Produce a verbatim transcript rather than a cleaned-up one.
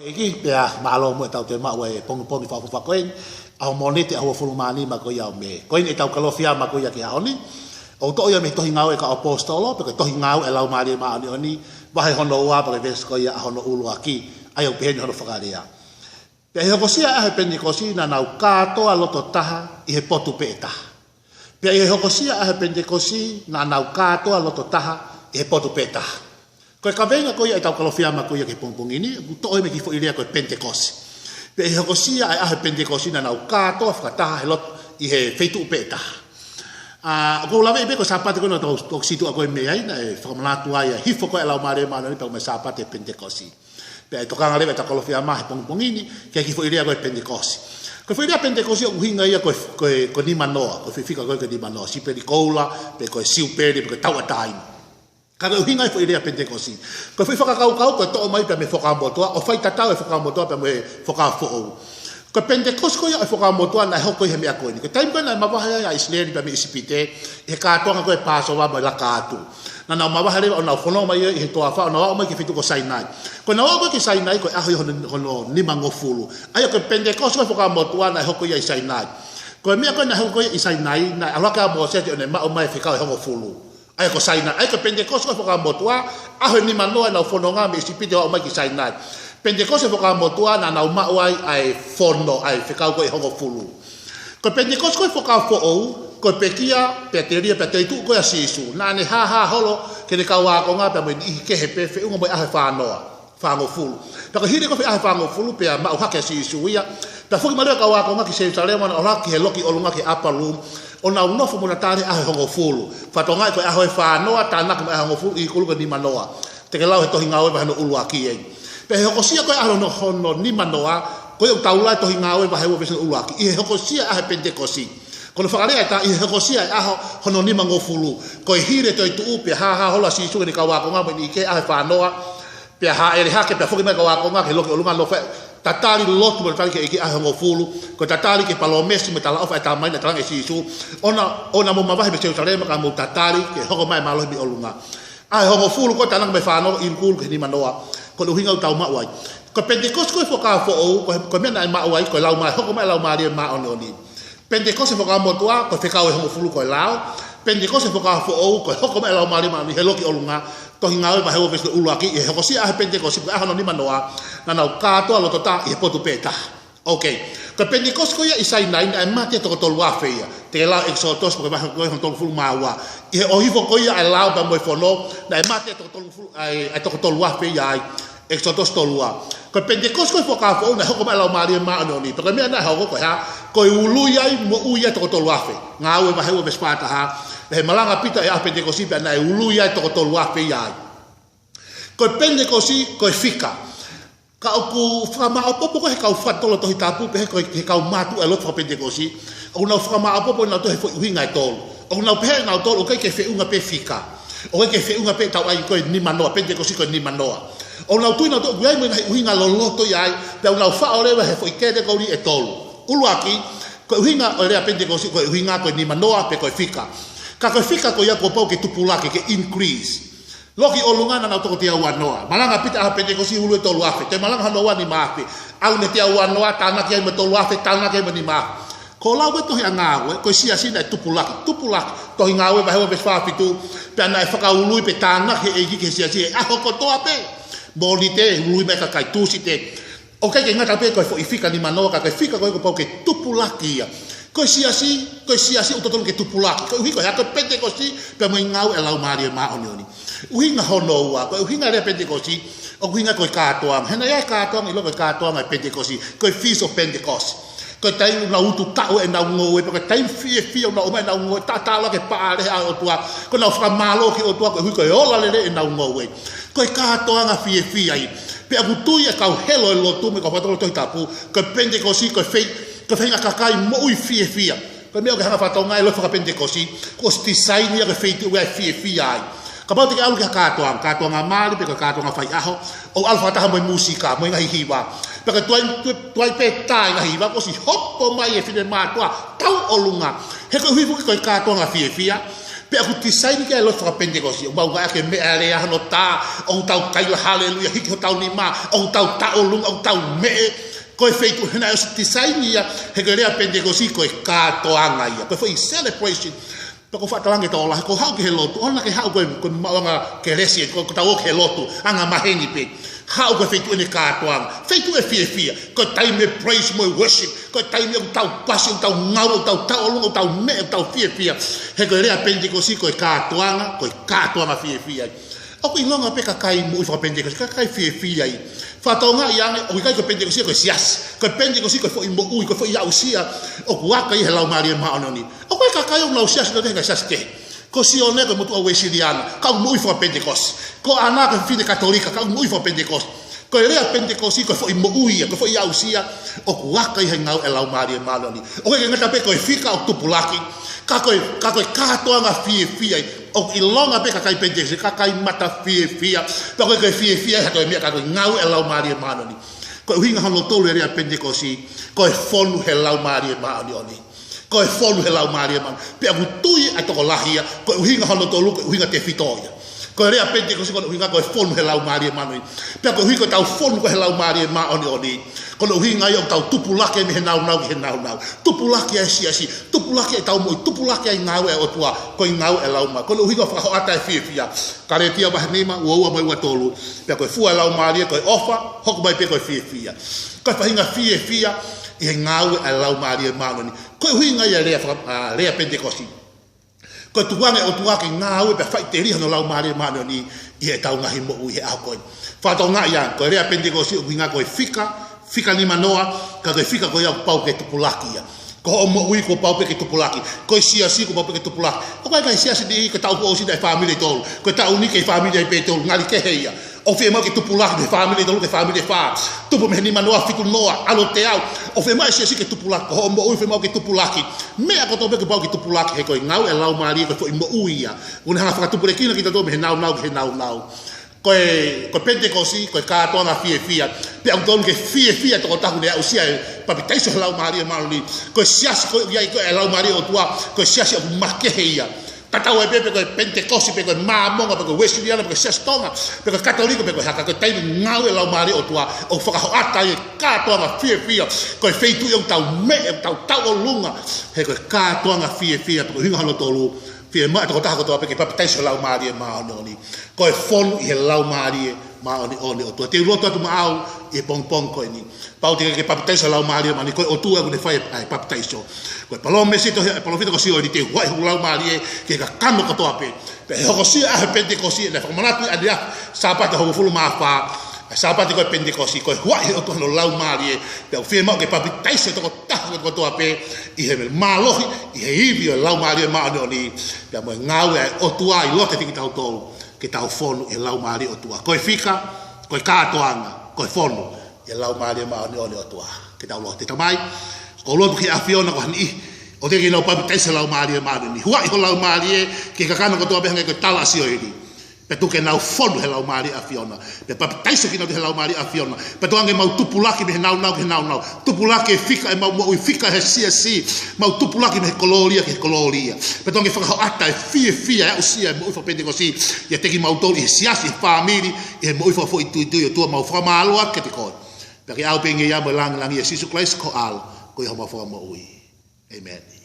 ʻEiki, pea mālō muʻa ʻetau toe maʻu e pongipongi fakaʻofoʻofa ko eni, ʻaho Mōnite, ʻaho uofulu mā nima ko ia ʻo Mē. Ko eni ʻetau Kalofiama ko ia ki he ʻaho ni. ʻOku toʻo ia mei he Tohi Ngāue ʻa e kau ʻAposetolo, pe ko e Tohi Ngāue ʻa e Laumālie Māʻoniʻoni, vahe hono ua, pea ko e veesi ko ia hono ʻuluaki, ʻa ia ʻoku pehē ni hono fakalea: Pea ʻi he hokosia ʻa e ʻaho ʻo e Penitekosi naʻa nau kātoa loto taha ʻi he potu pē ʻe taha. Pea ʻi he hokosia ʻa e ʻaho ʻo e Penitekosi naʻa nau kātoa loto taha ʻi he potu pē ʻe taha. Ko e kaveinga ko ia ʻetau Kalofiama ko ia ki he pongipongi ni, ʻoku toʻo ia mei he kiʻi foʻi lea ko e Penitekosi. Pea ʻi he hokosia ʻa e ʻaho ʻo e Penitekosi naʻa nau kātoa fakataha he loto ʻi he feituʻu pē ʻe taha. ʻA, ʻoku ou laveʻi pē ko e Sāpate ko ena ʻoku tau, ʻoku sītuʻa ko ē mei ai, naʻe fakamanatu ai ʻa e hifo ko ē ʻa e Laumālie Māʻoniʻoni pea ko e meʻa Sāpate Penitekosi. Pea ʻe tokanga leva ʻetau Kalofiama he pongipongi ni ki he kiʻi foʻi lea ko e Penitekosi. Ko e foʻi lea Penitekosi ʻoku ʻuhinga ia ko e, ko e, ko e nimanoa, ko e foʻi fika ko ē ko e nimanoa, sipeli koula, pe ko e siupeli, pe ko e tauʻatāina. Ka ko e ʻuhinga e foʻi lea Penitekosi, ko e foʻi fakakaukau ko e toʻo mai pea mei he Fuakava Motuʻa, ʻo faitatau e Fuakava Motuʻa pea mo e Fuakava Foʻou. Ko e Penitekosi ko ia ʻo e Fuakava Motuʻa naʻe hoko ʻi he meʻa ko eni. Ko e taimi ko ē naʻe mavahe ai ʻa ʻIsileli pea mei ʻIsipite, ʻi he kātoanga ko ē Pāsova mo e laka atu, naʻa nau mavahe leva ʻo nau fononga mai ʻi he toafa, ʻo nau aʻu mai ki he feituʻu ko Sainai. Ko ʻenau aʻu ko ē ki Sainai, ko e ʻaho ia hono, hono nimangofulu. ʻA ia ko e Penitekosi ko e Fuakava Motuʻa naʻe hoko ia ʻi Sainai. Ko e meʻa ko ē naʻe hoko ko ē ʻi Sainai, naʻe ʻalu hake ʻa Mōsese ʻo ne maʻu mai e fekau ʻe hongofulu. ʻA ia ko Sainai, ʻa ia ko e Penitekosi ko e Fuakava Motuʻa, ʻaho ʻo e nimanoa ʻenau fononga mei ʻIsipite ʻo aʻu mai ki Sainai. Penitekosi ko e Fuakava Motuʻa naʻa nau maʻu ai ʻa e fono, ʻa e fekau ko ē ʻe hongofulu. Ko e Penitekosi ko e Fuakava Foʻou, ko e pekia, pea telia, pea toetuʻu ko ē ʻa Sīsū. Naʻa ne hāhā holo ki heʻene kau ākonga pea mo e niʻihi kehe pē, feʻunga mo e ʻaho ʻe fānoa, fāngofulu. Pea ko e hili ko ē foʻi ʻaho ʻe fāngofulu pea maʻu hake ʻa Sīsū ia. Pea foki mai leva e kau ākonga ki Selusalema, ʻo nau ō hake ki he loki ʻolunga ki he upper room, ʻo nau nofo mo tatali he ʻaho ʻe hongofulu. Fakatokangaʻi ko e ʻaho ʻe fānoa tānaki mo e ʻaho ʻe hongofulu, ʻi he ʻulu ko e nimanoa. Te ke lau he Tohi Ngāue vahe hono ʻuluaki eni. Pea ʻi he hokosia ko ē ʻaho hono, hono nimanoa, ko ia ʻoku tau lau he Tohi Ngāue vahe ua veesi hono ʻuluaki, ʻi he hokosia e ʻaho ʻo e Penitekosi. Ko hono fakalea ʻe taha, ʻi he hokosia e ʻaho hono nimangofulu, ko e hili e toetuʻu pea hāhā holo ʻa Sīsū ki heʻene kau ākonga mo e niʻihi kehe he ʻaho ʻe fānoa, pea hāʻele hake, pea foki mai e kau ākonga ki he loki ʻolunga, nofo ai ʻo tatali lotu mo tatali ki he ʻEiki he ʻaho ʻe hongofulu, ko e tatali ki he palōmesi mo e talaʻofa ʻe talamai, naʻe talamai ʻe Sīsū, ʻoua naʻa, ʻoua naʻa mou mavahe mei Selusalema ka mou tatali ke hoko mai e mālohi mei ʻolunga. ʻAho ʻe hongofulu ko ē tānaki mo e fānoa, ʻi he ʻulu ki he nimanoa. Ko e ʻuhinga ʻoku tau maʻu ai. Ko e Penitekosi ko e Fuakava Foʻou, ko e, ko e meʻa naʻe maʻu ai, ko e Laumā-, hoko mai e Laumālie Māʻoniʻoni. Penitekosi Fuakava Motuʻa, ko e fekau ʻe hongofulu ko e lao. Penitekosi Fuakava Foʻou, ko e hoko mai e Laumālie Māʻoniʻoni he loki ʻolunga. Tohi Ngāue vahe ua veesi ʻuluaki, ʻi he hokosia e ʻaho ʻo e Penitekosi, ko e ʻaho hono nimanoa, naʻa nau kātoa loto taha ʻi he potu pē ʻe taha. Ok. Ko e Penitekosi ko ia ʻi Sainai naʻe mate e toko tolu afe ia. Te ke lau ʻEkisoto, ko e vahe ko ē hono tolungofulu mā ua. ʻI he ʻohifo ko ia ʻa e lao pea mo e fono, naʻe mate e toko tolungofulu, ʻa e, ʻa e toko tolu afe ia ai. ʻEkisoto tolu ua. Ko e Penitekosi ko e Fuakava Foʻou naʻe hoko mai e Laumālie Māʻoniʻoni. Pea ko e meʻa naʻe hoko ko e hā? Ko e ului ai, moʻui ai e toko tolu afe. Ngāue vahe ua veesi fā taha. Naʻe malanga ʻa Pita he ʻaho ʻo e Penitekosi pea naʻe ului ai e toko tolu afe ia ai. Ko e Penitekosi, ko e fika. Ka ʻoku fakamāʻopoʻopo ko ē he kau fakatotolo Tohi Tapu, pehē ko ē he kau mātuʻa e lotu faka-Penitekosi, ʻoku nau fakamāʻopoʻopo ʻenautolu he foʻi ʻuhinga ʻe tolu. ʻOku nau pehē ʻenautolu ʻoku ʻikai ke feʻunga pē e fika. ʻOku ʻikai ke feʻunga pē, tau ʻai ko e nimanoa, Penitekosi ko e nimanoa. ʻOku nau tui ʻenautolu ʻoku ʻi ai mo e ngaahi ʻuhinga loloto ia ai, pea ʻoku nau faʻo leva he foʻi kētekoli ʻe tolu. ʻUluaki, ko e ʻuhinga ʻo e lea Penitekosi, ko e ʻuhinga ko e nimanoa pe ko e fika. Ka ko e fika ko ia kuo pau ke tupulaki, ke increase. Loki ʻolunga naʻa nau toko teau uanoa. Malanga ʻa Pita he ʻaho ʻo e Penitekosi, ului e tolu afe. Toe malanga hono ua, nima afe. ʻAlu mei he teau uanoa, tānaki ai mo e tolu afe, tānaki ai mo e nima afe. Ko e lau ko ē ʻa e Tohi Ngāue, ko e siasi naʻe tupulaki. Tupulaki. Tohi Ngāue vahe ua veesi fā fitu. Pea naʻe fakaului pe tānaki ʻe he ʻEiki ki he siasi he ʻaho kotoa pē. Mōnite, ului mai e kakai, Tūsite. ʻOku ʻikai ke ngata pē ko e foʻi fika nimanoa, ka ko e fika ko ē kuo pau ke tupulaki ia. Ko e siasi, ko e siasi ʻoku totonu ke tupulaki. Ko e ʻuhi ko e hā? Ko e Penitekosi pea mo e ngāue ʻa e Laumālie Māʻoniʻoni. ʻUhinga hono ua, ko e ʻuhinga e lea Penitekosi, ʻoku ʻuhinga ko e kātoanga. He naʻe ʻi ai e kātoanga, ʻiloa ko e kātoanga ʻo e Penitekosi, ko e Feast of Pentecost. Ko e taimi ʻoku nau utu taʻu ʻenau ngoue, pea ko e taimi fiefia ʻoku nau ʻomai ʻenau ngoue, talatalaʻaki e paʻale ʻa e ʻOtua, ʻoku nau fakamālō ki he ʻOtua, koeʻuhi ko e ola lelei ʻenau ngoue. Ko e kātoanga fiefia ia. Pea ʻoku tui e kau helo e lotu mo e kau fakatotolo Tohi Tapu, ko e Penitekosi ko e fei-, ko e feinga kakai moʻui fiefia. Ko e meʻa ʻoku ke hanga ʻo fakatokangaʻi e lotu faka-Penitekosi, kuo ʻosi tisaini ia ko e feituʻu ʻe fiefia ai. Kapau te ke ʻalu ki ha kātoanga, kātoanga mali pe ko e kātoanga faiʻaho, ʻoku ʻalu fakataha mo e mūsika, mo e ngaahi hiva. Pea ko e tuai, tu-, tuai pē tā e ngaahi hiva, kuo ʻosi hopo mai e finemātuʻa tauʻolunga. He koeʻuhi foki ko e kātoanga fiefia. Pea ʻoku tisaini ki ai e lotu fakapenitekosi, ʻoku mau ngāueʻaki e meʻalea hono tā, ʻoku tau kaila haleluia, hiki hotau nima, ʻoku tau tauʻolunga, ʻoku tau meʻe. Ko e feituʻu he naʻe ʻosi tisaini ia, he ko e lea Penitekosi ko e kātoanga ia, ko e foʻi celebration. Pea ʻoku ou faʻa talaange tokolahi, ko e haʻu ki he lotu, ʻoua naʻa ke haʻu ko e, ko e maʻuʻanga kelesi, ko, ko ʻetau ō ki he lotu, anga maheni pē. Haʻu ko e feituʻu ʻene kātoanga, feituʻu e fiefia, ko e taimi e praise mo e worship, ko e taimi ʻoku tau pasi, ʻoku tau ngāue, ʻoku tau tauʻolunga, ʻoku tau meʻe, ʻoku tau fiefia. He ko e lea Penitekosi ko e kātoanga, ko e kātoanga fiefia ia. ʻOku ʻilonga pē kakai moʻui fakapenitekosi, kakai fiefia ia. Fakatokangaʻi ange, ʻoku ʻikai ko e Penitekosi ko e siasi, ko e Penitekosi ko e foʻi moʻui, ko e foʻi aʻusia, ʻoku aka ia he Laumālie Māʻoniʻoni. ʻOku ʻi ai e kakai ʻoku nau siasi, nau tehe ngaahi siasi kehe. Ko Sione ko e motuʻa Uēsiliana, ka ʻoku moʻui fakapenitekosi. Ko ʻAna ko e fefine Katolika, ka ʻoku moʻui fakapenitekosi. Ko e lea Penitekosi ko e foʻi moʻui ia, ko e foʻi aʻusia, ʻoku aka ia he ngāue e Laumālie Māʻoniʻoni. ʻOku ʻikai ke ngata pē ko e fika ʻoku tupulaki, ka ko e, ka ko e kātoanga fiefia ia. ʻOku ʻilonga pē kakai Penitekosi, kakai mata fiefia. Pea ʻoku ʻikai ko e fiefia ia ha toe meʻa ka ko e ngāue e Laumālie Māʻoniʻoni. Ko e ʻuhinga hono tolu e lea Penitekosi, ko e fonu he Laumālie Māʻoniʻoni. Ko e fonu he Laumālie Māʻoniʻoni. Pea ʻoku tui ʻa e tokolahi ia, ko e ʻuhinga hono tolu, ko e ʻuhinga tefito ia. Ko e lea Penitekosi, ko hono ʻuhinga ko e fonu he Laumālie Māʻoniʻoni. Pea ko e ʻuhinga ko ʻetau fonu ko ē he Laumālie Māʻoniʻoni, ko hono ʻuhinga ia ʻoku tau tupulaki mei he nāunau ki he nāunau. Tupulaki ai e siasi, tupulaki ai ʻetau moʻui, tupulaki ai e ngāue ʻa e ʻOtua, ko e ngāue e Laumālie. Ko hono ʻuhinga fakahoʻata e fiefia. Kalētia vahe nima, ua ua mo e ua tolu. Pea ko e fua e Laumālie, ko e ʻofa, hoko mai pē ko e fiefia. Ko e faʻahinga fiefia ʻi he ngāue ʻa e Laumālie Māʻoniʻoni. Ko e ʻuhinga ia e lea faka-, ʻa, lea Penitekosi. Ko e tukuange ʻOtua ke ngāue pea faʻiteliha hono Laumālie Māʻoniʻoni ʻi heʻetau ngaahi moʻui he ʻaho ko eni. Fakatokangaʻi ange, ko e lea Penitekosi ʻoku ʻuhinga ko e fika, fika nima noa, ka ko e fika ko ia ʻoku pau ke tupulaki ia. Ko hoʻo moʻui kuo pau pē ke tupulaki. Ko e siasi kuo pau pē ke tupulaki. ʻOku ʻikai ko e siasi ni ko e taʻu kuo ʻosi naʻe fāmili ʻe tolu. Ko e taʻu ni ko e fāmili ai pē ʻe tolu, ngali kehe ia. ʻOku fiemaʻu ke tupulaki mei he fāmili ʻe tolu ki he fāmili ʻe fā. Tupu mei he nima noa, fitu noa, ʻalu ʻo teau. ʻOku fiemaʻu e siasi ke tupulaki, ko hoʻo moʻui fiemaʻu ke tupulaki. Meʻa kotoa pē kuo pau ke tupulaki, he ko e ngāue e Laumālie ko e foʻi moʻui ia. ʻOku ne hanga ʻo fakatupulekina kitautolu mei he nāunau ki he nāunau. Ko e, ko e Penitekosi, ko e kātoanga fiefia. Pea ʻoku totonu ke fiefia e tokotaha ʻoku ne aʻusia e papitaiso he Laumālie Māʻoniʻoni. Ko e siasi ko ia ʻoku ʻi ai ko ē e Laumālie ʻo e ʻOtua, ko e siasi ʻoku makehe ia. Tatau ai pē pe ko e Penitekosi, pe ko e Māmonga, pe ko e Uēsiliana, pe ko e Siasi Tonga, pe ko e Katolika, pe ko e hā, ka ko e taimi ngāue e Laumālie ʻo e ʻOtua, ʻoku fakahoʻata ai e kātoanga fiefia. Ko e feituʻu ʻoku tau meʻe, ʻoku tau tauʻolunga, he ko e kātoanga fiefia, pea ko e ʻuhinga hono tolu, fiemaʻu e tokotaha kotoa pē ke papitaiso he Laumālie Māʻoniʻoni. Ko e fonu ʻi he Laumālie Māʻoniʻoni ʻo e ʻOtua. Te u lotu atu maʻau ʻi he pongipongi ko eni. Pau te ke papitaiso he Laumālie Māʻoniʻoni, ko e ʻOtua ʻoku ne fai e papitaiso. Ko e palōmesi ʻa e tohi ʻa e palōfita ko Sioeli, te u huaʻi hoku Laumālie ki he kakano kotoa pē. Pea ʻi he hokosia e ʻaho Penitekosi, naʻe fakamanatu ʻi he Sāpate hongofulu mā fā, ʻa e Sāpate ko e Penitekosi, ko e huaʻi ʻe he ʻOtua hono Laumālie, pea ʻoku fiemaʻu ke papitaiso e tokotaha kotoa pē ʻi he mālohi, ʻi he ivi ʻo e Laumālie Māʻoniʻoni, pea mo e ngāue ʻa e ʻOtua ʻi loto ʻiate kitautolu, ke tau fonu ʻi he Laumālie ʻo e ʻOtua. Ko e fika, ko e kātoanga, ko e fonu ʻi he Laumālie Māʻoniʻoni ʻo e ʻOtua. Ke tau lotu. Tamai, ʻoku ou lotu ki he ʻAfiona ko ha niʻihi ʻoku teʻeki ke nau papitaiso he Laumālie Māʻoniʻoni. Huaʻi ho Laumālie ki he kakano kotoa pē hangē ko e tala ʻa Sioeli. Pea tuku ke nau fonu he Laumālie ʻo e ʻAfiona. Pea papitaiso kinautolu he Laumālie ʻo e ʻAfiona. Pea tuku ange ke mau tupulaki mei he nāunau ki he nāunau. Tupulaki e fika ʻemau moʻui, fika he siasi. Mau tupulaki mei he kolōlia ki he kolōlia. Pea tuku ange ke fakahoʻata e fiefia, e aʻusia e moʻui fakapenitekosi ʻiate kimautolu ʻi he siasi, ʻi he fāmili, ʻi he moʻui fakafoʻituitui, ʻOtua, mau fakamālō atu kiate koe. Pea ke ʻaupito ia mo e lāngilangi ʻia Sīsū Kalaisi ko ho ʻAlo, ko homau Fakamoʻui. ʻĒmeni.